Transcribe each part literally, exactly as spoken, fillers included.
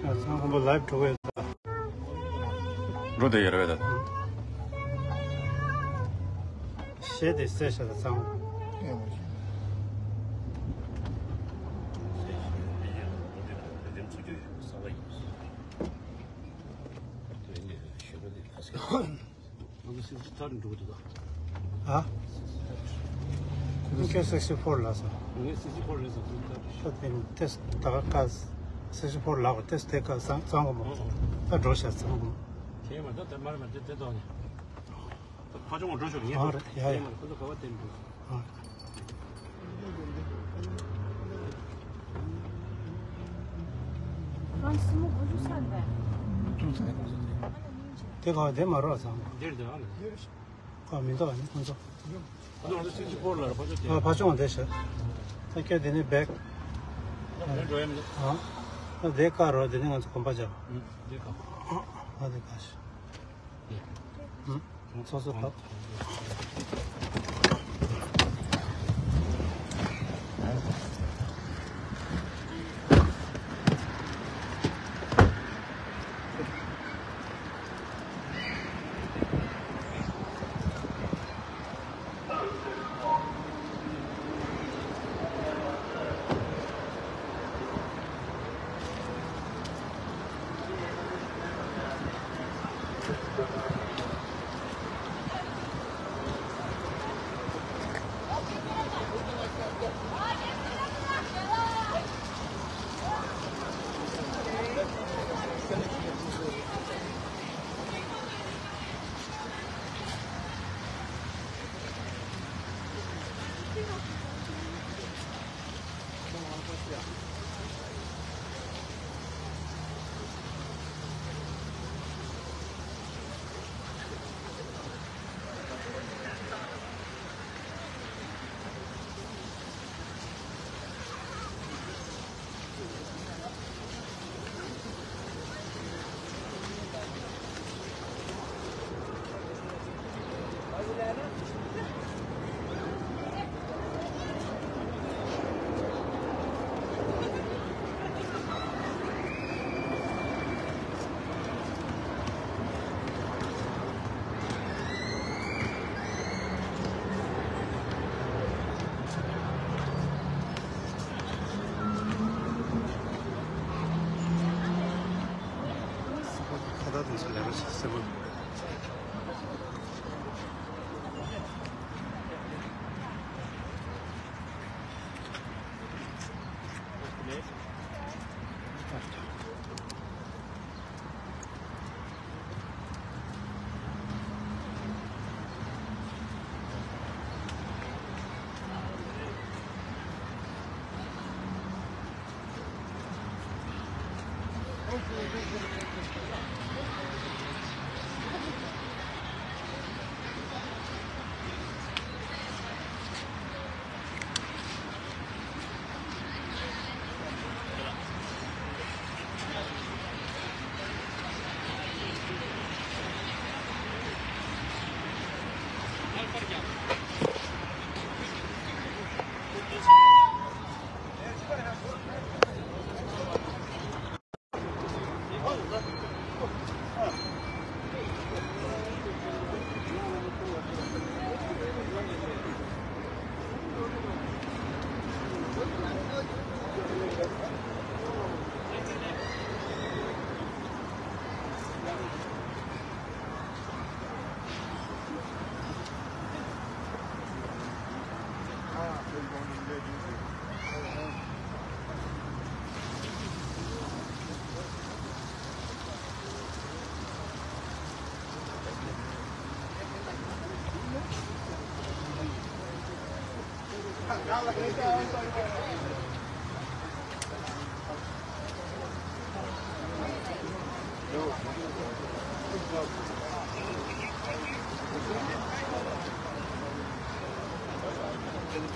ཚང་དགོན་པ་ལའིབ་འགྲོ་གི་ཡོད་ད། འགྲོ་བསྡད་ཡོད་རེད་པས་ད། གཞས་དེ་གསན་ཤག་ད་ཚང་མ། ཨ། ཁྱོད་སིགས་ཊི་ཕོར་ལ་སོང་། ངས་སིགས་ཊི་ཕོར་རེད་ཟེར་སོང་། ད་དེ་ནི་ཏེས་ད་ག་སིགས་ཊི་ཕོར་ལ་བ་ཏེས་དེ་ག་ཚང་ཚང་གོ་མ་ཚང་། ད་འགྲོ་ཤག་ཚང་གོ། དེ་མ་ད་དེ་མར་མ་དེ་དེ་དོག་ནས། ད་ཕ་ཆུང་བ་འགྲོ་ཤོག་ངས། ཨ་རེད་ཡ་ཡ། དེ་མ་ཁོ་ཚོ་ག་བ་དེ་འགྲོ། ཨ། ཁང་སི་མོ་གོ་ཞུ་ས་རེད། དེ་ག་དེ་མ་རོགས་ཚང་། འདིར་དེ་ཨ་ནི། ཁོ་མི་འདུག་ཨ་ནི་ཁོང་ཚོ། ཁོང་ཚོ་སིགས་ཊི་ཕོར་ལ་ཕ་ཆུང་དེ། ཨ་ཕ་ཆུང་དེ་ཤག་ད་ཁྱོད་དེ་ནས་བེག་ཨ་འགྲོ་ཡ་མི་འདུག་ཨ་ད་དེ་བཀག་རོགས། དེ་ནས་ང་ཚོ་དགོན་པ་བརྒྱབ། ཨ་དེ་བཀག་ཨ་དེ་བཀག་ཤག་ཚོགས་གཙོ་ཕབ། ཁ་བརྡ་དེ་ཚོ་ལས་ཀ་བྱེད་སྲིད་པ།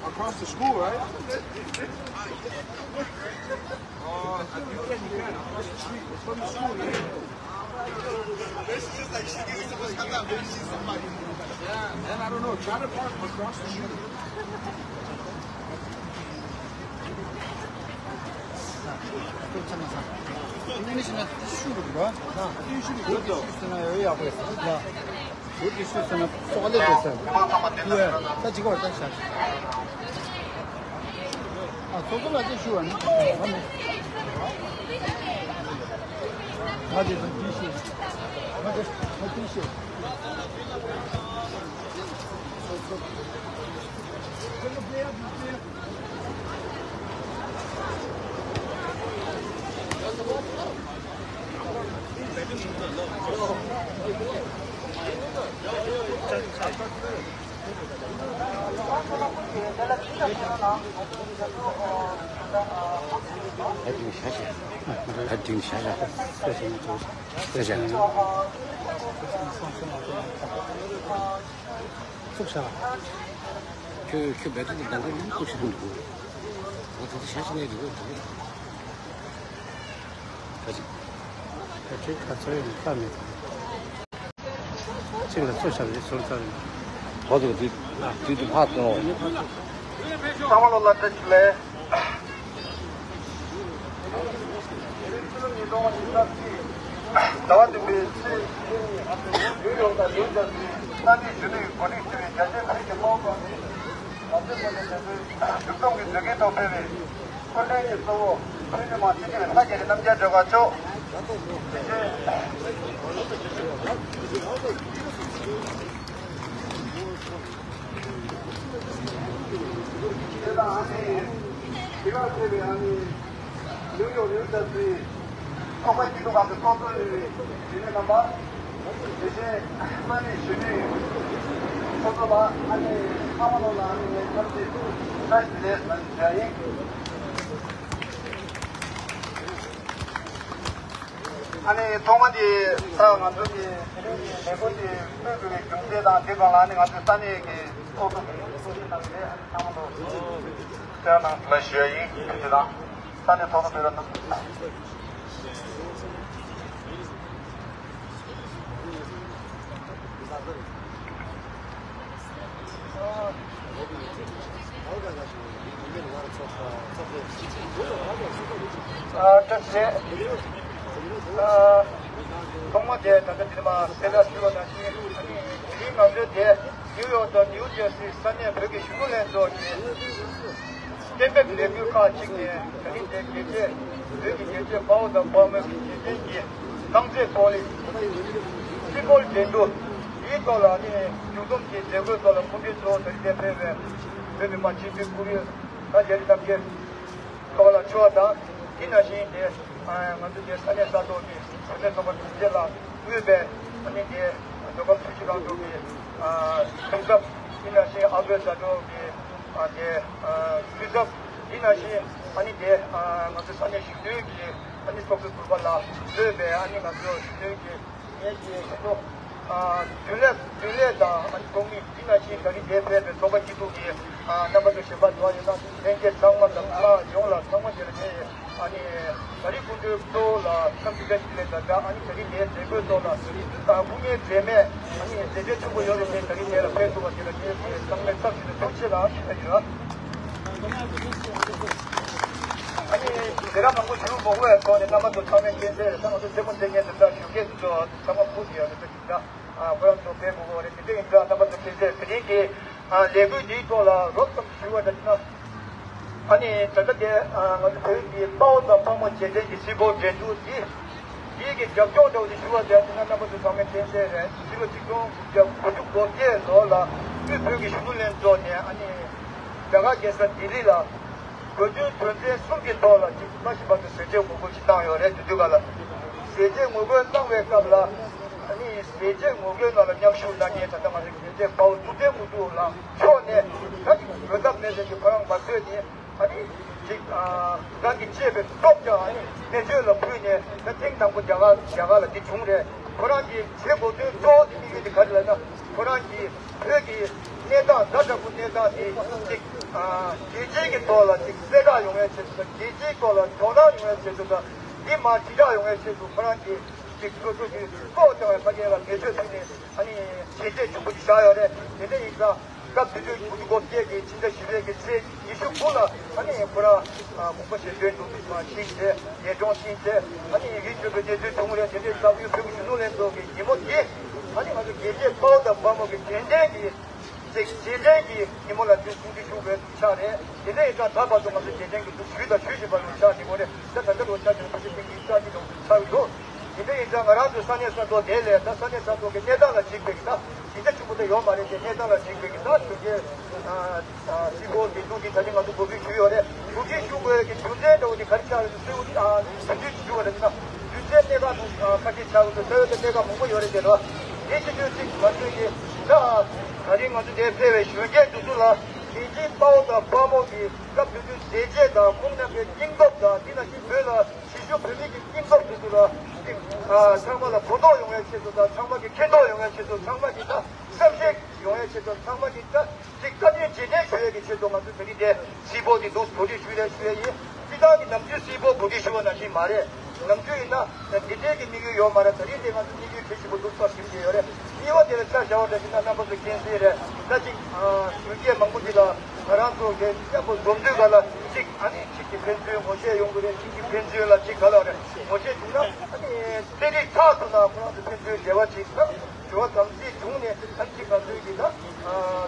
Across the school, right? Oh, you can, you can. Across the street. It's from the school, yeah. This is just like she knew someone come out, maybe she's somebody. Yeah, and I don't know, Charter Park across the street. ཚང་མ་ཚང་། ཨིན་ཇི་ནི་ཤི་ན་ཤུ་རུ་ར། ཤུ་རུ་ར་ཤུ་ཟེར་ན་ཡོད་ཡག་པོ་ཡོད། ད་ཅིག་བར་ད་ཤ། ཨ་ཚོགས་གཙོ་ལ་ཅིག་ཞུ་བ་ནི། ང་དེ་དང་དེ་ཤེས། ང་དེ་ང་དེ་ཤེས། ཚུགས་ཤ། ཁྱོད་ཁྱོད་བེད་སྤྱོད་དང་འདང་གི་ཚུགས་ཤ་འདུག་ང་ད་ལྟ་ཤ་ཤ་ནས་འདུག་ད་ཅིག་ད་ཅིག་ག་ཚོད་ཡོད་ས་མེད། གཅིག་ལ་ཚུགས་ཤ་རེད་ཟུར་ཙམ་རེད། ཧོ་ཚུགས་དུས་དུས་དུ་ཕག་ཏུ། ཚང་མ་ལོ་ལ་བཀྲ་ཤིས་བདེ་ལེགས། ཕྱི་ལོ་ཉིས་སྟོང་ཉི་ཤུ་རྩ་གཅིག་ཟླ་བ་བདུན་པའི་ཚེས་བཅུ་གཉིས་ཉིའུ་ཡོག་དང་ནིའུ་ཇར་སི་ས་གནས་གཞོན་ནུ་ཡིས་གོ་སྒྲིག་ཞུས་པའི་རྒྱ་ཆེའི་བོད་ཀྱི་དམངས་གཙོ་ནི་ང་ཚོའི་བོད་ཀྱི་བོད་དོན་སྒྲུབ་སྟངས་ཀྱི་མཛད་འགན་ཐོག་ཕེབས་པའི་སྐུ་མགྲོན་གྱི་གཙོ་བོ་བོད་མི་མང་སྤྱི་འཐུས་ལྷ་རྒྱ་རི་རྣམ་རྒྱལ་སྒྲོལ་དཀར་མཆོག་དེ་བཞིན། དེ་དང་ཨ་ནི་དེ་ག་ཕེབས་པའི་ཨ་ནི་ནིའུ་ཡོག་ནིའུ་ཇར་སི་ཚོགས་པ་སྐྱིད་སྡུག་ཁང་དུ་གཙོ་བཟོ་ཡོད་པའི་བུད་མེད་རྣམ་པ། དེ་བཞིན་ས་གནས་གཞོན་ནུའི་ཚོགས་གཙོ་ལགས། ཨ་ནི་ཚང་མ་ལོ་ལ་ཨ་ནི་ངས་འཚམས་ཞིབ་བཀྲ་ཤིས་བདེ་ལེགས་ཟེར་ཞུ་ཡ་ཡིན། ཨ་ནི་ཐོག་མ་དེ་ད་ང་ཚོ་གི་དེ་རིང་གི་ལས་འགུལ་དེ་སྤེལ་དགོས་པའི་རྒྱུ་མཚན་དང་དེ་སྒང་ལ་ཨ་ནི་ང་ཚོའི་ས་གནས་ཀྱི་ཚོགས་གཙོ་གི་གཙོ་བྱས་གནང་སྟེ་ཨ་ནི་ཚང་མ་ལོ་བཅར་གནང་ལ་ཞུ་ཡ་ཡིན། དེ་དང་ས་གནས་ཚོགས་གཙོ་སྤེན་པ་རྣམ། ཨ་བཀྲ་ཤིས་བདེ་ལེགས། ཨ་ཐོག་མ་དེ་ད་ལྟ་འདིར་མ་གསལ་བསྒྲགས་ཞུས་པ་ནང་བཞིན་ཨ་ནི་དེ་རིང་ང་ཚོའི་དེ་ནིའུ་ཡོག་དང་ནིའུ་ཇར་སི་ས་གནས་བོད་ཀྱི་གཞོན་ནུ་ལྷན་ཚོགས་ཀྱིས་གཏན་འབེབས་ལས་འགུལ་ཁག་ཅིག་ནས་ད་རིང་དེ་རྒྱལ་གཅེས་བོད་ཀྱི་རྒྱལ་གཅེས་དཔའ་བོ་དང་དཔའ་མོའི་རྗེས་དྲན་གྱི་རྐང་རྩེད་སྤོ་ལོ་སྤྱི་སྤོ་ལོ་འགྲན་བསྡུར་འདིའི་ཐོག་ལ་ཨ་ནི་མཇུག་བསྡོམས་ཀྱི་མཛད་སྒོའི་ཐོག་ལ་སྐུ་མགྲོན་གཙོ་བོ་ད་རིང་དེ་ཕེབས་པའི་བོད་མི་མང་སྤྱི་འཐུས་སྐུ་ངོ་ལྷ་རྒྱ་རི་རྣམ་རྒྱལ་ཐོག་ལ་མཆོག་དང་དེ་ནང་བཞིན་དེ་ང་ཚོ་དེ་ས་གནས་ས་ཐོག་གི་བུད་མེད་ཚོགས་པ་དྲུག་ཅུ་ལ་དབུས་པའི་ཨ་ནི་དེ་མདོ་ཁམས་ཆུ་བཞི་སྒང་དྲུག་གི་གཞུང་ཚབ་དེ་ནང་བཞིན་ཨ་སྒོས་ཟ་འབྲུ་གི་དེ་འཐུས་ཚབ་དེ་ནང་བཞིན་ཨ་ནི་དེ་ང་ཚོ་ས་གནས་གཞོན་ནུའི་གི་ཨ་ནི་ཚོགས་གཙོ་ཟུར་པ་ལ་དབུས་པའི་ཨ་ནི་ང་ཚོ་གཞོན་ནུའི་གི་ངེད་ཀྱི་ཞུ་གཏུག་ཨ་རྒྱུན་ལས་རྒྱུན་ལས་དང་ཨ་ནི་ཚོགས་མི་འདི་ནང་བཞིན་ད་རིང་འདིར་ཕེབས་པའི་ཚོགས་པ་སྐྱིད་སྡུག་གི་ཨ་རྣམ་པ་ཚོ་གཞན་པ་འགྲོ་བ་ཡོད་ན་ལྷན་རྒྱས་ཚང་མ་ལ་ཁག་ཡོངས་ལ་ཚང་མ་དེ་ལ་ངས་ཨ་ནི་ད་རིང་སྐུ་མགྲོན་གཙོ་བོ་ལ་འཚམས་འདྲི་བཀྲ་ཤིས་བདེ་ལེགས་དང་སྦྲགས། ཨ་ནི་ད་རིང་འདིའི་མཛད་སྒོའི་ཐོག་ལ་ཨ་སྐུ་ངལ་འཛེམས་མེད་ཨ་ནི་མཛད་གྲྭ་ཆེན་པོ་ཡོད་རེད་དེ་ད་རིང་འདི་ལ་ཕེབས་ཐུབ་པ་དེ་ལ་ངས་ཚང་མས་སྐྱབས་བཅོལ་ནས་ཐུགས་རྗེ་གནང་ཞུ་རྒྱུ་ཡིན། ཨ་ནི་དེ་རིང་མང་པོ་ཞུ་མ་དགོས་པའི་ཐོག་ནས་རྣམ་པ་ཚོ་ཚང་མས་མཁྱེན་གསལ་རེད། ད་ང་ཚོ་རྩེད་མོ་རྩེ་མཁན་དེ་འདྲ་ཞུ་སྐད་དེ་ཚོ་ཚང་མ་ཕུད་ཡོད་རེད། ད་ཅིག་འདྲ་ཁོ་རང་ཚོ་ཕེབས་དགོས་ཀྱི་རེད། དེ་འདྲ་ཡིན་ཙང་རྣམ་པ་ཚོ་མཁྱེན་གསལ། དེ་རིང་གི་ལས་འགུལ་འདིའི་ཐོག་ལ་རོབ་ཙམ་ཞུ་བ་འདྲ་ཅིག་ན། ཨ་ནི་ད་ལྟ་དེ་ང་ཚོ་བོད་ཀྱི་དཔའ་བོ་དང་དཔའ་མོ་རྗེས་དྲན་གྱི་སྤྱི་སྤོ་ལོ་འགྲན་བསྡུར་འདི། དེའི་གི་རྒྱབ་ལྗོངས་འདྲ་བོ་དེ་ཞུ་བ་དེ་ཡང་དེ་ན་རྣམ་པ་ཚོ་ཚང་མས་མཁྱེན་གསལ་རེད། ཕྱི་ལོ་ཆིག་སྟོང་དགུ་བརྒྱ་དགུ་བཅུ་གོ་བརྒྱད་ལོ་ལ་དབུས་བོད་ཀྱི་གཞོན་ནུ་ལྷན་ཚོགས་ནས་ཨ་ནི་རྒྱ་གར་རྒྱལ་ས་ལྡི་ལི་ལ་དགོས་འདུན་དོན་ཚན་གསུམ་གྱི་ཐོག་ལ་ཅིག་མ་ཤི་བར་དུ་ཟས་བཅད་ངོ་རྒོལ་ཅིག་བཏང་ཡོད་རེད། དེ་དུས་ག་ལ་ཟས་བཅད་ངོ་རྒོལ་གནང་བའི་སྐབས་ལ་ཨ་ནི་ཟས་བཅད་ངོ་རྒོལ་ནང་ལ་མཉམ་ཞུགས་གནང་མཁན་ད་ལྟ་ང་ཚོའི་རྒྱལ་གཅེས་དཔའ་བོ་ཐུབ་བསྟན་དངོས་གྲུབ་ལགས་མཆོག་ནས་ད་ཅིག་འོས་ཐབས་མེད་ཟེར་གྱི་ཁོ་རང་མ་བཟོད་ནས། ཨ་ནི་ཅིག་ཨ་རང་གི་གཅེས་པའི་སྟོབས་ཀྱང་ཨ་ནི་མེ་མཆོད་ལ་ཕུལ་ནས་ད་ཐེངས་དང་པོ་རྒྱ་གར་རྒྱ་གར་ལ་འདི་བྱུང་རེད། ཁོ་རང་གི་བྱེད་དགོས་དོན་གཙོ་བོ་དེ་དམིགས་ཡུལ་དེ་ག་རེ་ལབ་ན་ཁོ་རང་གི་བོད་ཀྱི་གནས་སྟངས་ཛ་དྲག་པོ་གནས་སྟངས་དེ་ཅིག་ཨ་རྒྱལ་སྤྱིའི་གི་ཐོག་ལ་ཅིག་གསལ་བསྒྲགས་ཡོང་བའི་ཆེད་དུ་དང་རྒྱལ་སྤྱིའི་ཐོག་ལ་དོ་སྣང་ཡོང་བའི་ཆེད་དུ་དང་འདི་མར་དྲིལ་བསྒྲགས་ཡོང་བའི་ཆེད་དུ་ཁོ་རང་གི་ཅིག་སོ་སོ་གི་ལྐོག་བཏང་བའི་ཕ་གི་ལ་མེ་མཆོད་ཕུལ་ནས་ཨ་ནི་བྱས་རྗེས་ཆེན་པོ་ཅིག་བཞག་ཡོད་རེད། དེ་འདྲ་ཡིན་ཙང་། སྐབས་དེ་དུས་དགུ་བཅུ་གོ་བརྒྱད་ཀྱི་ཕྱི་ཟླ་བཞི་པའི་གི་ཚེས་ཉི་ཤུ་དགུ་ལ་ཨ་ནི་ཁོ་རང་དགོངས་པ་བཞེས་དོན་དུ་ཕྱིན་ཏེ་ཉེ་གྲོང་ཕྱིན་ཏེ་ཨ་ནི་རི་ཆོས་པའི་གནས་ཚུལ་བྱུང་རེད། དེ་ནས་ལྟ་བུའི་བོད་ཀྱི་གཞོན་ནུ་ལྷན་ཚོགས་ཀྱི་ཉིན་མོ་དེ་ཨ་ནི་ང་ཚོ་དགེ་བཤེས་དཔའ་བོ་དང་དཔའ་མོ་གི་རྗེས་དྲན་གྱི་ཅིག་རྗེས་དྲན་གྱི་ཉིན་མོ་ལ་དུས་གསུང་གི་ཞུ་དགོས་ཆགས་རེད། དེ་འདྲ་ཡིན་ཙང་ད་བར་དུ་ང་ཚོ་རྗེས་དྲན་གྱི་འདུག་ཞུས་དང་ཞུ་བཞིན་པ་རུ་ཆགས་ཀྱི་ཡོད་རེད། ད་ད་ལྟ་རུ་ཆགས་ཀྱི་ཡོད་པ་ཞིག་ཏིང་ངེ་ཆགས་ཀྱི་ཡོད་ཆགས་ཀྱི་འདུག་དེ་འདྲ་ཡིན་ཙང་ང་རང་ཚོའི་ས་གནས་ས་ཐོག་དེ་ལས་ད་ས་གནས་ས་ཐོག་གི་གནས་སྟངས་ལ་གཞིགས་པའི་གི་ད་ཞིབ་ཆ་ཆེན་པོ་ད་ཡོད་མ་རེད་དེ། གནས་སྟངས་ལ་གཞིགས་པའི་གི་ད་གཞོན་སྐྱེས་སྤྱི་ཁོག་གི་འདུག་གི་ད་ནི་ང་ཚོ་གོ་སྒྲིག་ཞུས་ཡོད་རེད། གོ་སྒྲིག་ཞུ་དགོས་ཀྱི་རྒྱུ་མཚན་འདྲ་བོ་དེ་ག་རེ་ཆགས་ཡོད་ཟེར་བ་དེ་ཨ་དུས་ཚོད་ཞུ་བ་རེད་ན། དུས་ཚོད་གནས་སྟངས་དང་ཁ་ཤས་ཆགས་ཡོད་འདུག་ལྟ་བའི་གནས་སྟངས་མང་པོ་ཡོད་རེད་དེ་ར། དེ་ཕྱི་ཚོད་ཅིག་མ་ཚོད་ཀྱི་ད་ད་རིང་ང་ཚོ་འདིར་ཕེབས་པའི་གཞོན་སྐྱེས་དེ་ཚོ་ལ་དེ་རྗེས་དཔའ་བོ་དང་དཔའ་མོ་གི་སྐབས་དེ་དུས་མཛད་རྗེས་དང་ཁོང་རྣམ་པའི་སྙིང་སྟོབས་དང་དེ་ནང་བཞིན་བོད་ལ་གཞིས་བཞུགས་བོད་མི་གི་སྙིང་སྟོབས་དེ་ཚོ་ལ་ཅིག་ཚང་མ་ལ་གོ་རྟོགས་ཡོང་བའི་ཆེད་དུ་དང་ཚང་མ་གི་མཁྱེན་རྟོགས་ཡོང་བའི་ཆེད་དུ་ཚང་མ་གི་ད་བསམ་ཤེས་ཡོང་བའི་ཆེད་དུ་ཚང་མ་གི་ད་ཅིག་བཀའ་དྲིན་རྗེས་དྲན་ཞུ་ཡས་ཀྱི་ཆེད་དུ་ང་ཚོ་དེ་རིང་འདིར་སིལ་བུ་འདི་འདུག་གོ་སྒྲིག་ཞུ་ཡས་ཞུ་ཡས་ཡིན། སྤྱིར་བཏང་གི་ནམ་རྒྱུན་སིལ་བུ་གོ་སྒྲིག་ཞུ་བ་ནང་བཞིན་མ་རེད། ནམ་རྒྱུན་ཡིན་ན་འདི་འདྲའི་གི་དམིགས་ཡུལ་ཡོད་མ་རེད། ད་རིང་འདི་ང་ཚོ་དམིགས་ཡུལ་གལ་ཆེན་པོ་འདུག་ཚོགས་ཞིབ་བྱས་ཡོད་རེད། གཉིས་པ་དེ་ལ་ཆ་བཞག་པ་འདྲ་ཞིག་ན་རྣམ་པ་ཚོ་མཁྱེན་གསལ་རེད། ད་ཅིག་གཞོན་སྐྱེས་མང་པོ་འདི་ལ་ང་རང་ཚོ་གི་མཉམ་པོ་འཛོམས་དུས་ག་ལ་ཅིག་ཨ་ནི་ཅིག་གི་ཕན་ཚུན་ངོ་ཤེས་ཡོང་གི་རེད། ཅིག་གི་ཕན་ཚུན་ལ་ཅིག་ག་ལ་རེད་ངོ་ཤེས་བྱུང་ན་ཨ་ནི་ཚན་རིག་ཁག་ཏུ་ན་ཁོ་རང་ཚོ་ཕན་ཚུན་འབྲེལ་བ་ཅིག་ད། དྲི་བ་དམ་ཚིག་བྱུང་ནས་ཨ་ནི་ང་ཚོའི་གི་ད་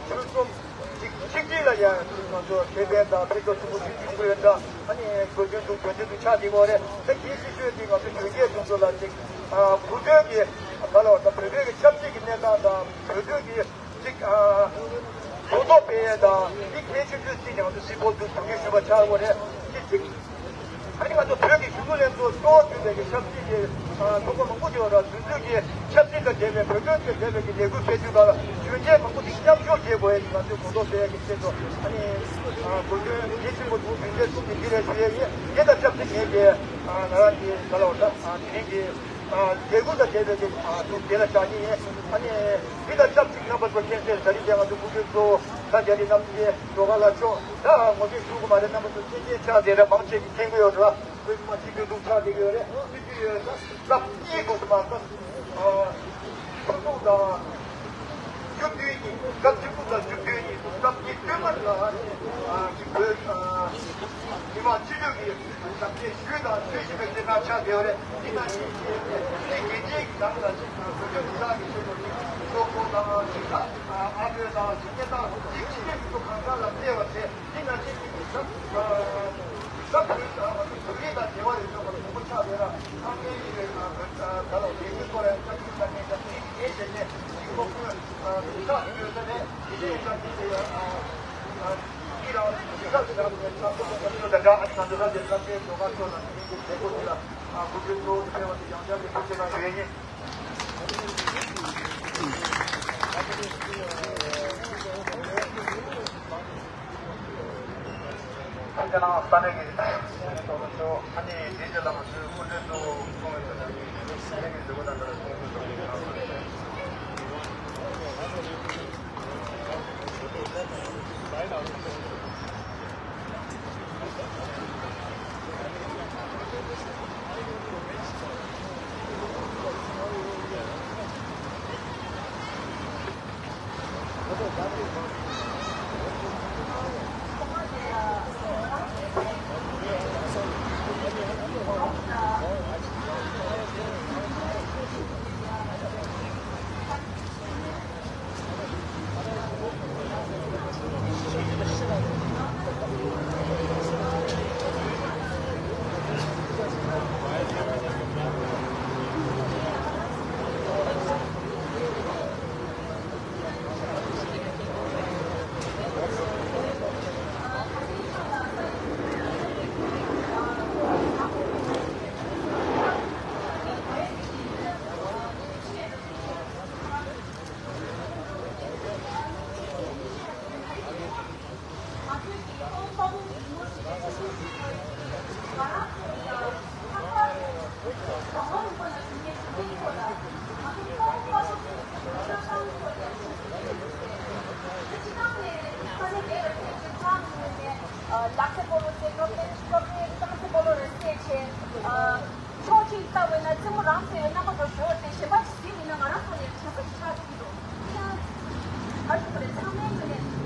ཆོལ་གསུམ་གཅིག་གཅིག་སྒྲིལ་ལ་ཡང་ང་ཚོ་ཁེ་ཕན་དང་ཕན་ཐོགས་ཆེན་པོ་ཞིག་བྱུང་གི་ཡོད་འདྲ། ཨ་ནི་དགོས་འདུན་དུ་དགོས་འདུན་དུ་ཆགས་བསྡད་ཡོད་རེད། ད་གལ་ཆེ་ཤོས་དེ་ང་ཚོ་གཞོན་སྐྱེས་ཚོ་ཚོ་ལ་ཅིག་གོ་ཐོས་ཀྱི་ག་ལ་བ་ད་བོད་པའི་གི་ཆབ་སྲིད་ཀྱི་གནས་སྟངས་དང་བོད་དོན་གྱི་ཅིག་གོ་རྟོགས་སྤེལ་ཡས་དང་འདི་གལ་ཆེ་ཤོས་ཅིག་ནས་ང་ཚོ་སིལ་བུ་འདུག་གོ་སྒྲིག་ཞུ་བ་ཆགས་ཡོད་རེད། ཅིག་ཅིག་ཨ་ནི་ང་ཚོ་བོད་ཀྱི་གཞོན་ནུ་ལྷན་ཚོགས་གཙོ་བོ་གྱུར་པའི་གི་ཆབ་སྲིད་ཀྱི་ཚོགས་པ་མང་པོ་ཡོད་ར། དེ་ཚོས་ཀྱི་ཆབ་སྲིད་དང་འབྲེལ་བའི་བོད་དོན་དང་འབྲེལ་བའི་གི་ལས་འགུལ་སྤེལ་དུས་སྐབས་ལ་གཞོན་སྐྱེས་མང་པོ་ཞིག་མཉམ་ཞུགས་བྱེད་དགོས་ཡས་ཀྱི་ང་ཚོས་གོ་རྟོགས་སྤེལ་ཡས་ཀྱི་ཆེད་དུ་ཨ་ནི་གོ་སྐོན་གལ་ཆེན་པོ་འདུག་གཞོན་སྐྱེས་གསུམ་གྱི་འདི་རེད་ཞུ་ཡས་ཡིན། དེ་དང་ཆབས་ཅིག་ངས་ཀྱི་ང་རང་གི་ག་ལ་བ་ད་དེ་རིང་གི་ལས་འགུལ་དང་འབྲེལ་བའི་གི་འདུག་དེ་ལ་བཞག་གི་ཡིན། ཨ་ནི་འདི་དང་ཆབས་ཅིག་རྣམ་པ་ཚོ་མཁྱེན་གསལ་ད་རིང་དེ་ང་ཚོ་སྐུ་མགྲོན་གཙོ་བོ་ད་རྒྱ་རི་རྣམ་རྒྱལ་སྒྲོལ་དཀར་ལགས་མཆོག་ད་ངོ་སྤྲོད་ཞུ་དགོས་མ་རེད། རྣམ་པ་ཚོ་མཁྱེན་མཁྱེན་ཆགས་བསྡད་རེད། མང་ཆེ་གིས་མཁྱེན་གྱི་ཡོད་རེད། བོད་མི་མང་སྤྱི་འཐུས་འདུག་ཆགས་བསྡད་ཀྱི་ཡོད་རེད། སྤྱི་འཐུས་ཡོད་ན་སྐབས་གཉིས་འདུག་མ་སྐབས་ཆིག་སྟོང་དང་བཅུ་བདུན་ཉིན་སྐབས་ཆིག་སྟོང་དང་བཅུ་བདུན་ཉིན་སྐབས་གཉིས་སྟོད་མར་ལ་ཅིག་བོད་མི་མང་སྤྱི་འཐུས་ཀྱི་ལག་ཁྱེར་ཞུས་དང་ཞུ་བཞིན་པའི་གནས་སྟངས་ཆགས་བསྡད་ཡོད་རེད། འདི་ནང་བཞིན་གྱི་འདི་རྒྱལ་སྤྱིའི་ནང་ལ་ཅིག་བོད་དོན་དོན་དག་གི་ཆེད་དུ་ཅིག་སོག་པོ་དང་ཅིག་ཨ་ཨ་བོད་དང་ཅིག་གནས་སྟངས་ཅིག་ཕྱི་རྒྱལ་མི་ཚོ་གང་ཟག་ལ་བལྟས་པ་བྱས། འདི་ནང་བཞིན་གྱི་ཟབ་ཟབ་བོད་ས་བོད་རིགས་དང་འབྲེལ་བ་ཡོད་ཆོག་པ་མང་པོ་ཆགས་ཡོད་ལ། ཚང་མས་ཡིན་པའི་བོད་ད་ལོ་ལས་འགུལ་སྐོར་ལ་ཐབས་ཇུས་དང་ལྡན་ཅིག་བྱས་ནས་ཅིག་སློབ་སྟོན་ཕྱག་ཡོད་ས་རེད། དེ་འདྲའི་ཡིན་ཙང་འདི་ལ་ཡང་འདི་རང་ལ་ཡིག་ཚགས་ཤིག་རག་པའི་ཚགས་ཚུད་པ་ཚགས་ཚུད་དང་འདྲ། ཨ་ནི་ང་ཚོ་ལྷ་རྒྱལ་ཚབ་ཆེན་ཇོ་ཁ་མཆོག་ལ་དེ་རིང་གི་མཛད་སྒོ་འདི་ལ་སྐུ་མགྲོན་གཙོ་བོ་དུ་ཕེབས་པ་དེ་ཡང་བསྐྱར་གྱི་ཐུགས་རྗེ་གནང་ཞུ་ཡས་ཡིན། ཁྱེད་རང་ས་གནས་ཀྱི་ཚོགས་གཙོ་ཨ་ནི་དེ་རྗེས་ལ་ང་ཚོའི་སྐུ་མགྲོན་གཙོ་བོ་གསུང་བའི་ཐོག་ནས་ས་གནས་ཀྱི་མཛད་སྒོ་དང་འབྲེལ་བའི་གསུང་བཤད་གནང་དགོས། ལག་རྩེད་སྤོ་ལོ་རྩེ། སློབ་གྲྭའི་སློབ་གྲྭའི་རྐང་རྩེད་སྤོ་ལོ་རེ་རྩེད་བྱས། ཕྱོགས་གཅིག་ལྟ་བས་ན་རྩེད་མོ་རང་རྩེད་རྣམ་པ་ཚོ་ཞོར་རྩེད། གཞན་པ་གཟིགས་ཡིན་ན་ང་རང་ཚོ་ནས་གྲྭ་ས་ཞིག་ཆགས་ཀྱི་འདུག་ཡིན་ཡང་ཨ་ཞུ་བ་རེད། ཚང་མའི་ངོས་ནས་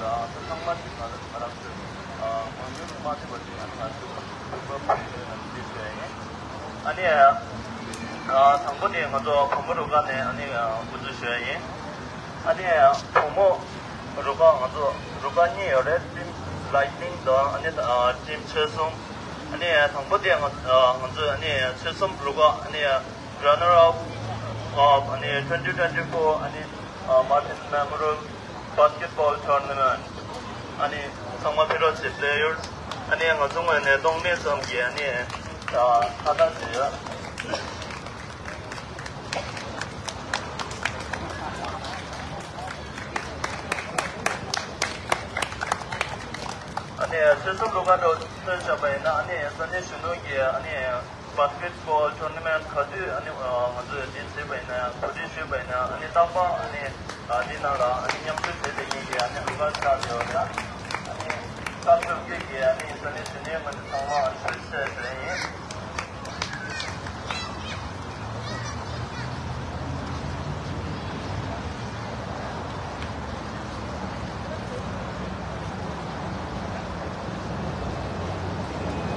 ཚང་མ་ཞིག་ང་ང་རང་ཚོའི་མང་ཉུང་མ་ཐེབས་པ་ཞིག་ཨ་ནི་ང་ཚོས་ལུག་པ་ཕུལ་ཡོད་ན་འདི་ཞུ་ཡ་ཡིན། ཨ་ནི་དང་པོ་དེ་ང་ཚོ་བུ་མོ་རུ་ཁག་ནས་ཨ་ནི་འགོ་འཛུགས་ཞུ་ཡ་ཡིན། ཨ་ནི་བུ་མོ་རུ་ཁག་ང་ཚོ་རུ་ཁག་གཉིས་ཡོད་རེད། Team Lightning དང་ཨ་ནི་Team ཆོལ་གསུམ། ཨ་ནི་དང་པོ་དེ་ང་ང་ཚོས་ཨ་ནི་ཆོལ་གསུམ་རུ་ཁག་ཨ་ནི་runner up of ཨ་ནི་twenty twenty-four ཨ་ནི་Martin Memorial Basketball Tournament ཨ་ནི་ཚང་མ་ཕེབས་རོགས་བྱེད། Players ཨ་ནི་ང་ཚོ་ངོས་ནས་སྟོང་སྨད་ཙམ་གྱི་ཨ་ནི་ཁ་བཏང་བྱས་ཡོད། ཨ་ནི་ཆོལ་གསུམ་རུ་ཁག་འདྲ་བོ་ཐོན་བཞག་པ་ཡིན་ན་ཨ་ནི་ས་གནས་གཞོན་ནུ་གི་ཨ་ནི་Basketball Tournament ག་དུས་ཨ་ནི་ང་ཚོས་འདི་བྱས་པ་ཡིན་ན་ཡང་གོ་སྒྲིག་ཞུས་པ་ཡིན་ན་ཨ་ནི་རྟག་པར་ཨ་ནི་འདི་ནང་ལ་ཨ་ནི་མཉམ་ཞུགས་བྱེད་བསྡད་མཁན་གྱི་ཨ་ནི་རུ་ཁག་ཆགས་ཡོད་རེད། ཨ་ནི་སྐབས་བཅོ་བརྒྱད་ཀྱི་ཨ་ནི་ས་གནས་གཞོན་ནུའི་ངོས་ནས་ཚང་མ་ཨ་ནི་ཞུ་ཞུ་ཡ་ཡིན།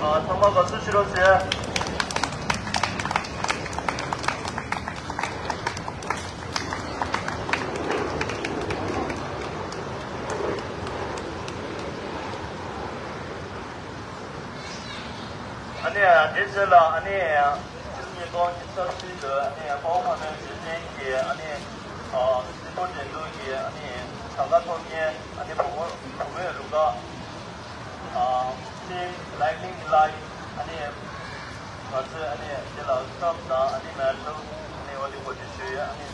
ཨ་ཚང་མ་དགའ་བསུ་ཞུ་རོགས་བྱེད། ཨ་ནི་དེ་ཚོ་ལ་ཨ་ནི་ཕྱི་ལོ་ཉིས་སྟོང་ཉི་ཤུ་རྩ་གཅིག་ལོའི་ཨ་ནི་དཔའ་བོ་ཕ་མའི་རྗེས་དྲན་གྱི་ཨ་ནི་སྲིན་པོ་འགྲན་བསྡུར་གྱི་ཨ་ནི་གྲངས་ཀ་ཐོབ་མཁན་ཨ་ནི་བུ་མོ་བུ་མོའི་རུ་ཁག་Team Lightning Elite ཨ་ནི་ང་ཚོས་ཨ་ནི་དེ་ལ་སྐབས་དང་ཨ་ནི་མེ་ཌལ་ཨ་ནི་འོ་དེ་གོ་སྒྲིག་ཞུས་ཡོད། ཨ་ནི།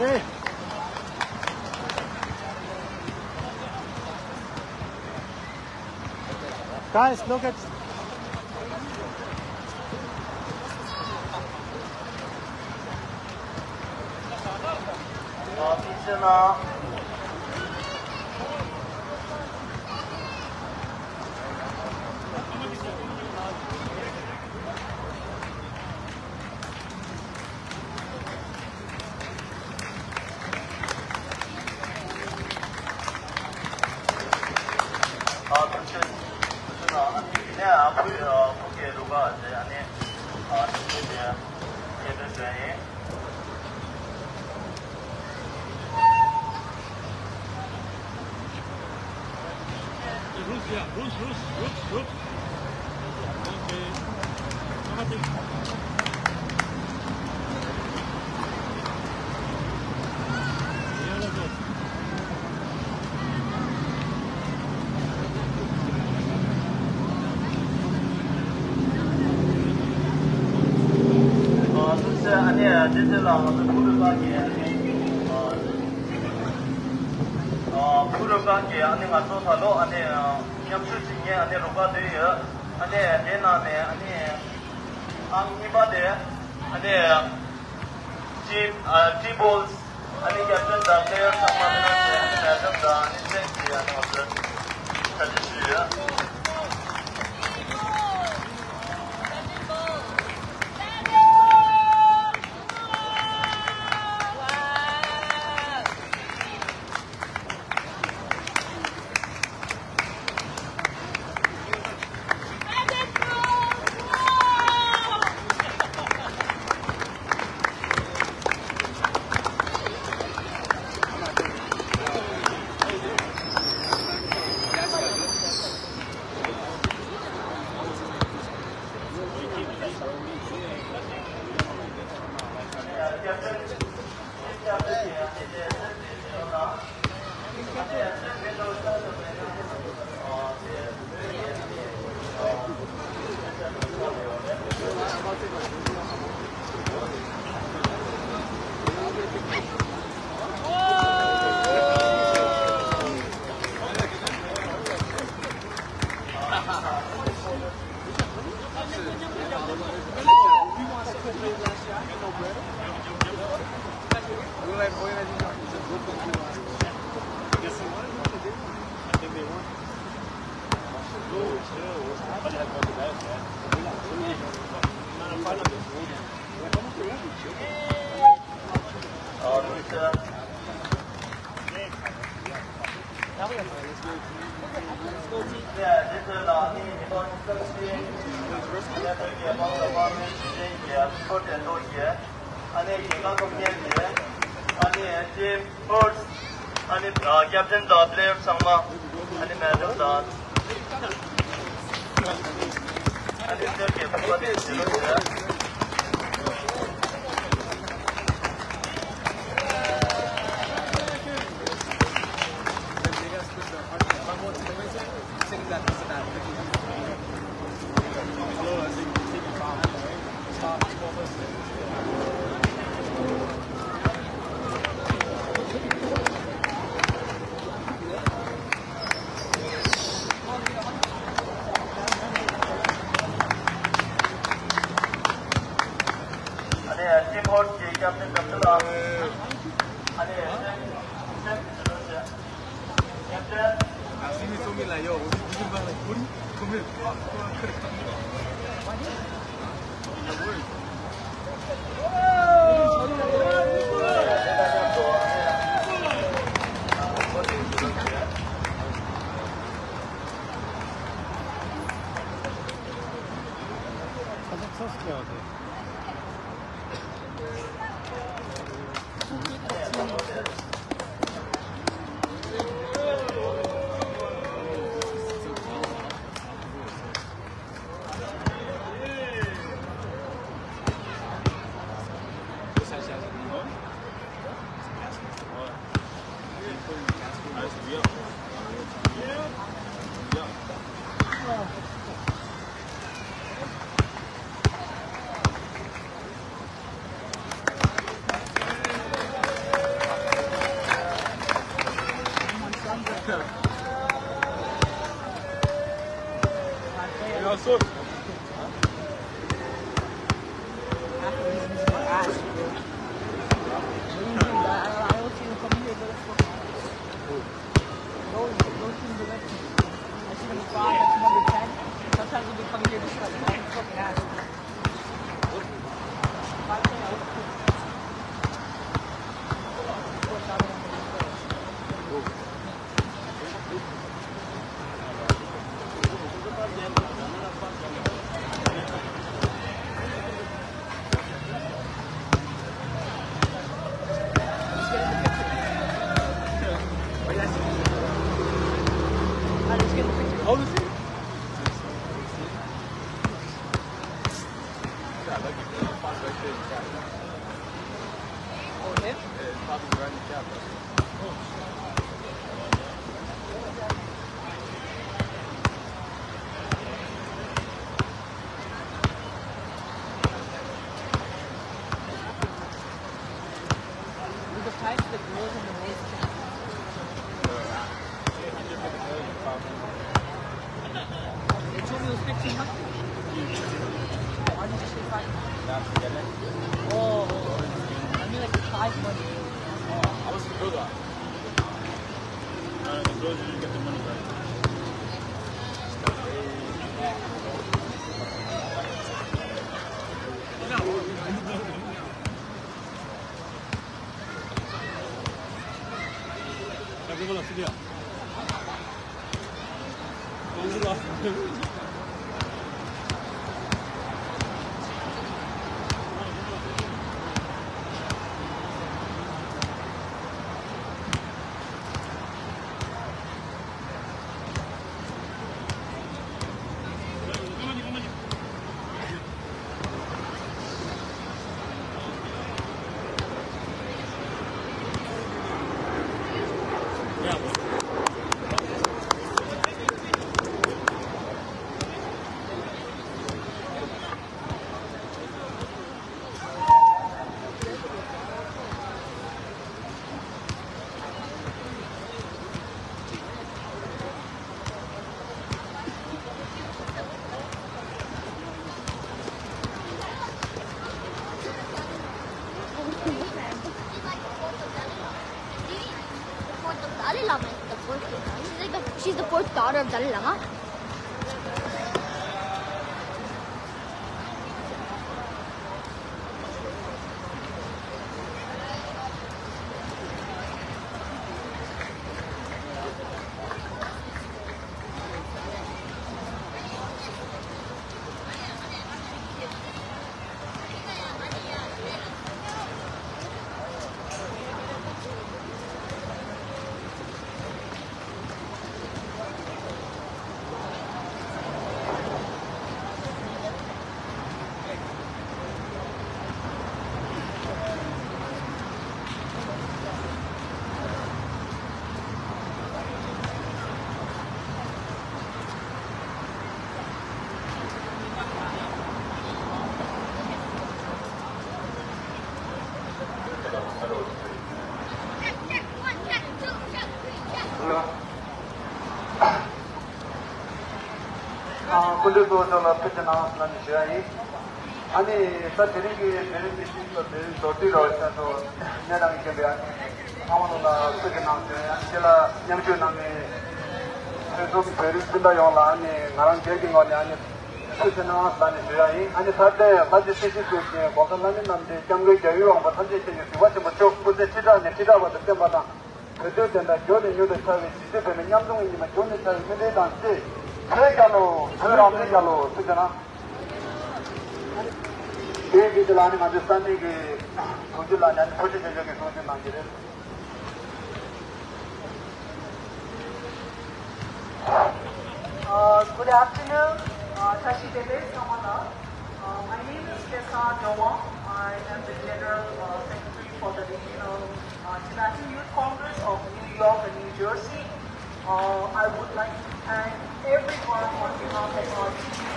Hey. Guys, look at. ཨ་ཐུགས་རྗེ་ཆེ། ཨ་ནི་དེ་ཚེ་ལ་ང་ཚོ་ཕུ་རུ་པ་གི་ཨ་ནི་ཨ་ཕུ་རུ་པ་གི་ཨ་ནི་ང་ཚོ་ད་ལོ་ཨ་ནི་མཉམ་ཞུགས་བྱེད་མཁན་ཨ་ནི་རུ་པ་བདུན་ཡོད། ཨ་ནི་དེ་ནང་ནས་ཨ་ནི་ཨང་གཉིས་པ་དེ་ཨ་ནི། Team ཨ་Team Bulls ཨ་ནི་captain དང་player ཚང་མ་ཨ་ནི་ནས་ཨ་ནི་མེ་ཌལ་དང་ཨ་ནི་ཅེག་གི་ཨ་ནི་ང་ཚོས་གྲ་སྒྲིག་ཞུས་ཡོད། ཨ་ནེ་རྒྱལ་ཁབ་ཀུན་གྱི་ཨ་ནེ་ཊིམ་སྤོར་ཊི་ཨ་ནེ་ཀེབ་ཊན་དང་པི་ལེ་ཡར་ཚང་མ་ཨ་ནེ་མེ་ཌལ་དང་ཨ་ནེ་སེར་གྱི་བུ་པ་དེ་ཚོ་ཡོད། ཨ་ནེ་ཊིམ་ཧོ་སི་ཊི་གི་ཀེབ་ཊན་ཌོག་ཊར་ལགས། ཨ་ནེ་ཊིམ་ཀེབ་ཊན། Sometimes we'll be coming here just like, oh, fucking ass. Dalai Lama is the fourth daughter. She's like the, she's the fourth daughter of Dalai Lama. འདི་ཚོ་ཚོ་ལ་ཕུལ་ཏེ་གནང་ཟེར་ནས་ཞུ་ཡ་ཡིན། ཨ་ནི་ད་དེ་རིང་གི་དེ་རིང་གི་ཤིང་ཚོ་དེ་རིང་མདོར་བསྡུས་རོགས་ཞེས་སོ་གནས་སྟངས་ཀྱི་རྒྱབ་ཡ་ཚང་མ་ལོ་ལ་ཕུལ་ཏེ་གནང་ཟེར་ཡ་ཡང་ཁྱེད་ལ་མཉམ་ཞུགས་གནང་མཁན་ཆོལ་གསུམ་བོད་རིགས་སྤུན་ཟླ་ཡོངས་ལ་ཨ་ནི་ང་རང་སྒེར་གྱི་ངོས་ནས་ཨ་ནི་ཕུལ་ཏེ་གནང་ཟེར་ནས་ཞུ་ཡ་ཡིན། ཨ་ནི་ད་ལྟའི་ལྷ་རྗེ་སྲིད་ཞི་དགོས་ཀྱི་གོ་ས་ལྷ་མི་རྣམས་ཏེ་སྐྱབས་མགོན་རྒྱལ་བའི་དབང་པོ་ཐམས་ཅད་མཁྱེན་ཅིང་གཟིགས་པ་ཆེན་པོ་མཆོག་སྐུ་ཚེ་ཁྲི་ཕྲག་ནས་ཁྲི་ཕྲག་བར་དུ་བརྟན་པ་དང་། བོད་དོན་བདེན་མཐའ་མགྱོགས་ནས་མྱུར་དུ་འཆར་བའི་གཞིས་བྱེས་བོད་མི་མཉམ་འཛོམས་ཀྱི་ཉི་མ་མགྱོགས་ནས་འཆར་བའི་སྨོན་འདུན་དང་བཅས། བོད་རྒྱལ་ལོ། བོད་རང་བཙན་རྒྱལ་ལོ། ཐུགས་རྗེ་གནང་། དེའི་རྗེས་ལ་ནི་ང་ཚོའི་ས་གནས་ཀྱི་དྲུང་ཆེ་ལགས་ནས་ཕོ་ཁྲི་ཆེ་ཆུང་གི་གསུང་བཤད་གནང་གི་རེད། Uh, good afternoon, uh, Tashi Debe Samana. Uh, my name is Tessa Dawang. I am the General uh, Secretary for the Regional uh, Tibetan Youth Congress of New York and New Jersey. Uh, I would like to thank everyone on behalf of our team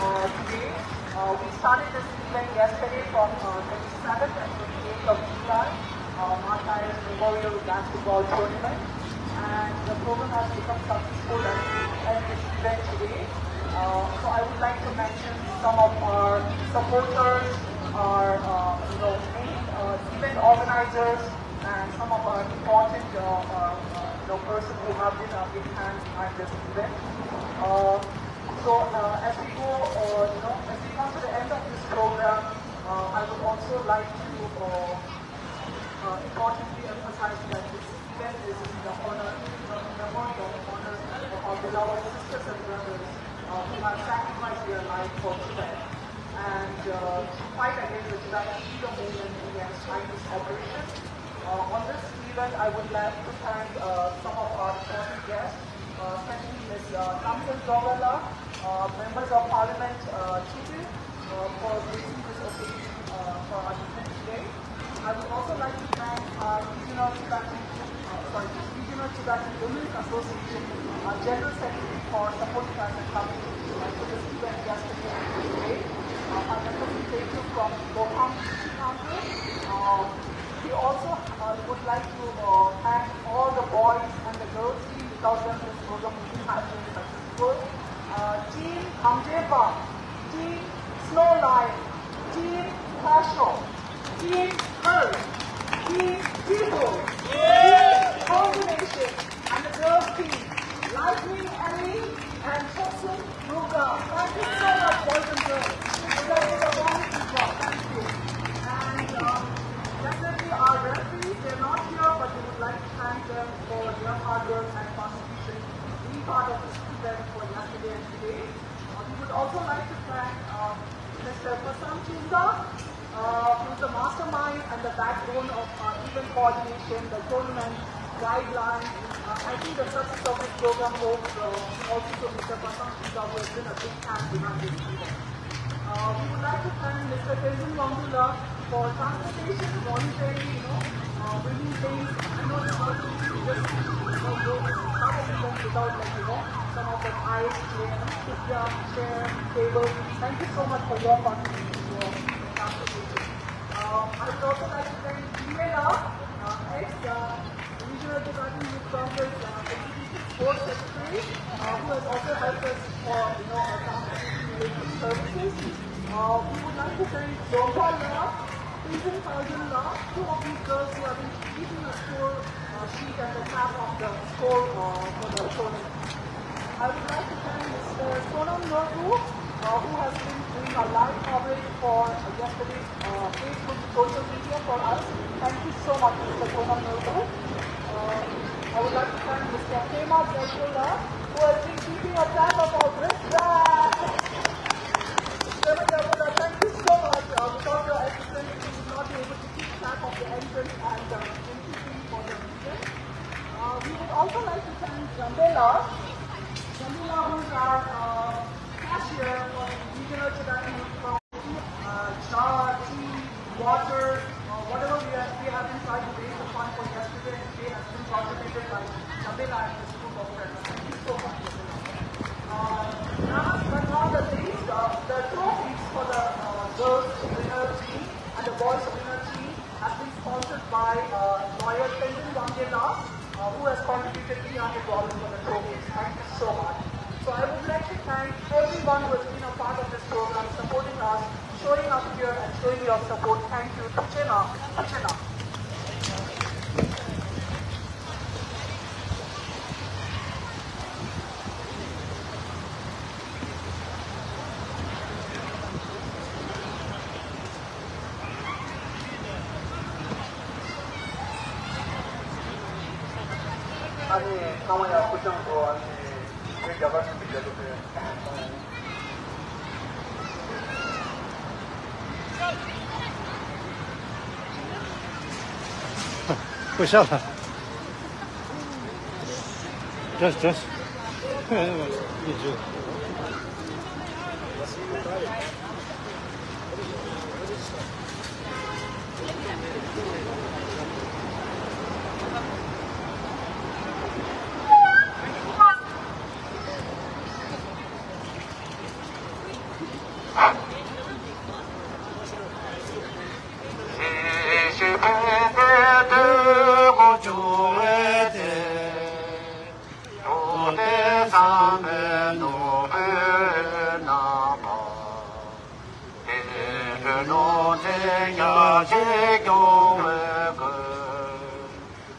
uh, today. Uh, we started this event yesterday from uh, twenty-seventh and twenty-eighth of July, uh, Martyrs Memorial Basketball Tournament. And the program has become successful and we end this event today. Uh, so I would like to mention some of our supporters, our uh, you know, main uh, event organizers, and some of our important uh, uh, uh, you know, person who have been a big hand behind this event. Uh, so uh, as we go, uh, you know, as we come to the end of this program, uh, I would also like to uh, uh, importantly emphasize that this event is in the honor, in the memory of honor of our beloved sisters and brothers uh, who have sacrificed their life for Tibet and uh, to fight against the Tibetan freedom movement against Chinese operation. Uh, on this event, I would like to thank uh, some of our important guests, uh, especially Miz uh, Tamsin Zogala, uh, Members of Parliament uh, Chidu, uh, for gracing this occasion uh, for our event today. I would also like to thank our regional Tibetan, uh, sorry, regional Tibetan Women's Association uh, General Secretary for supporting us and coming to this event yesterday and today. Uh, our representative from Lohang District Council. Uh, we also uh, would like to uh, thank all the boys and the girls team. Without them, this program would not have been successful. Uh, team Hamjepa, Team Snow Lion, Team Kasho, Team Pearl, Team People, Team Coordination, and the girls team, Lightning Ellie and Chosun Ruga. Thank you so much, boys and girls. You guys did a wonderful job. Thank you. And um, definitely our referees, they're not here, but we would like to thank them for their hard work and contribution, being part of this event for yesterday and today. Uh, we would also like to thank uh, Mister Pasam Chunza, uh, who is the mastermind and the backbone of uh, event coordination, the tournament guidelines. Uh, I think the success of this program owes uh, also to Mister Pasam Chunza, who has been a big hand behind this event. Uh, we would like to thank Mister Tenzin Wangdula for transportation, voluntarily, you know, uh, bringing things. I know this was easy, just, you know, go some of them without, like, you know, some of the eyes, J M, Sudhya, chair, table. Thank you so much for your contribution to the transportation. Uh, I would also like to thank Jimela, uh, ex, uh, Regional Tibetan Youth Congress uh, Executive Board Secretary, uh, who has also helped us for you know uh, transportation related services. Uh, we would like to thank Zomba Love, Crimson Thousand Love, two of these girls who have been keeping the score uh, sheet and the tab of the score uh, for the tournament. I would like to thank Mister Sonam Norbu, uh, who has been doing a live coverage for uh, yesterday's uh, Facebook social media for us. Thank you so much, Mister Sonam Norbu. Uh, I would like to thank Mister Pema Jaipurla, who has been keeping a tab of our wristband. Pema Jaipurla, thank you so much. Uh, without your assistance, we would not be able to keep track of the entrance and uh, entry fee for the region. Uh, we would also like to thank Jambela. Jambela, who is our uh, cashier for the Regional Tibetan Youth Congress, uh, cha, tea, water, uh, whatever we, are, we have been trying to raise the fund for yesterday and today has been contributed by Jambela and this group of friends. Thank you so much, Jambela. Uh, last but not the least, uh, the trophies for the uh, girls winner team and the boys winner team has been sponsored by uh, lawyer Tenzin Wangyela, uh, who has contributed three hundred dollars for the trophies. Thank you so much. So I would like to thank everyone. Everyone who has been a part of this program, supporting us, showing up here and showing your support. Thank you. ཐུགས་རྗེ་གནང་། ཐུགས་རྗེ་གནང་། ཨ་ནི་ཚང་མ་ཡང་སྐུ་ཞབས་སུ་ཨ་ནི་བོད་རྒྱ་གར་གཞུང་གི་རྒྱལ་སློབ་དཔོན། སྐུ་ཞབས་ལགས། Just, just.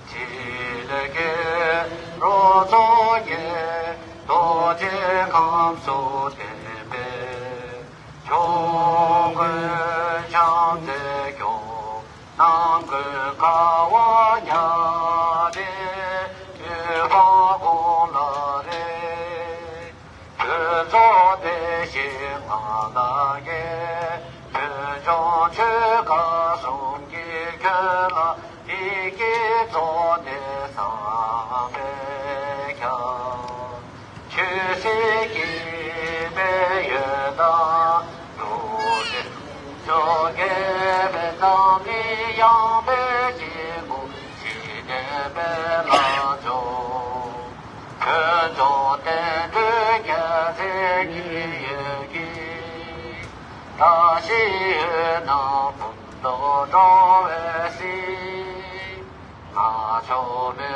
ཆེ་ལས་ཀྱི་རོ་ཚོགས་ཀྱི་རྡོ་རྗེ་ཁམས་སུ་བརྟན་པའི། ཆོས་ཀུན་བྱང་སེམས་སྐྱོང་ནམ་མཁའི་ཁ་བ་ཉག་གཅིག་ཡོད་པ་གང་ལ་རེ། ཕུན་ཚོགས་བདེ་གཤེགས་ང་ལ་ཡེ། ཕུན་ཚོགས་ཆོས་སྐལ་གསུམ་གྱི་ཁྱོན་ལ་ཡིད་ཀྱིས་རྫོགས་ཏེ་བསམ་པས་ཁྱབ། ཆོས་སྲིད་ཀྱི་མེ་ཡོད་དང་། འགྲོ་དོན་ཕྱོགས་དགེ་བའི་རྣམ་སྨིན་ཡངས་པའི་སྐྱེ་དགུ་ཞི་བདེ་བའི་ལམ་མཆོག་ཕུན་ཚོགས་བསྟན་འགྲོའི་རྒྱལ་མཚན་གྱི་འོད་ཀྱིས། བཀྲ་ཤིས་འོད་སྣང་ཕུན་ཚོགས་སྤྲོ་བའི་གསེང་། ང་མཆོག་མི་